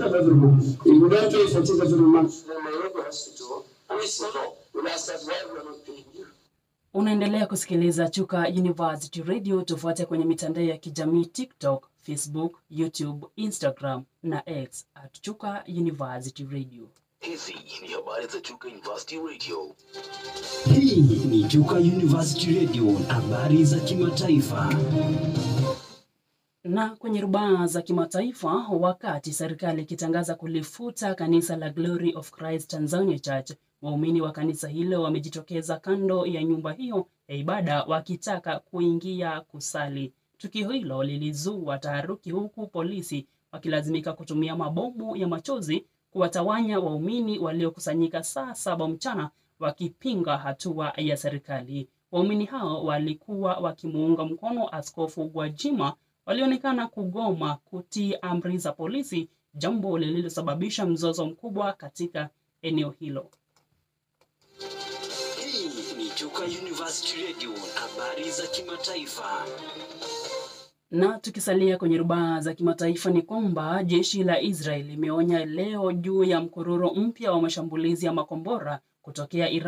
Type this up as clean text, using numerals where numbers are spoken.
14th of every month. If we don't pay 14th every month, then Nairobi Hospital will law will ask us why we are not paying you. Unaendelea kusikiliza Chuka University Radio. Tufuate kwenye mitandao ya kijamii TikTok, Facebook, YouTube, Instagram na X at Chuka University Radio. Hizi ni habari za Chuka University Radio. Hii ni Chuka University Radio, habari za kimataifa. Na kwenye rubaa za kimataifa, wakati serikali ikitangaza kulifuta kanisa la Glory of Christ Tanzania Church, waumini wa kanisa hilo wamejitokeza kando ya nyumba hiyo ya ibada wakitaka kuingia kusali. Tukio hilo lilizua taharuki huku polisi wakilazimika kutumia mabomu ya machozi kuwatawanya waumini waliokusanyika saa 7 mchana wakipinga hatua ya serikali. Waumini hao walikuwa wakimuunga mkono Askofu Gwajima, walionekana kugoma kutii amri za polisi, jambo lililosababisha mzozo mkubwa katika eneo hilo. Hii ni Chuka University Radio, habari za kimataifa. Na tukisalia kwenye rubaa za kimataifa ni kwamba jeshi la Israel limeonya leo juu ya mkururo mpya wa mashambulizi ya makombora kutokea Iran.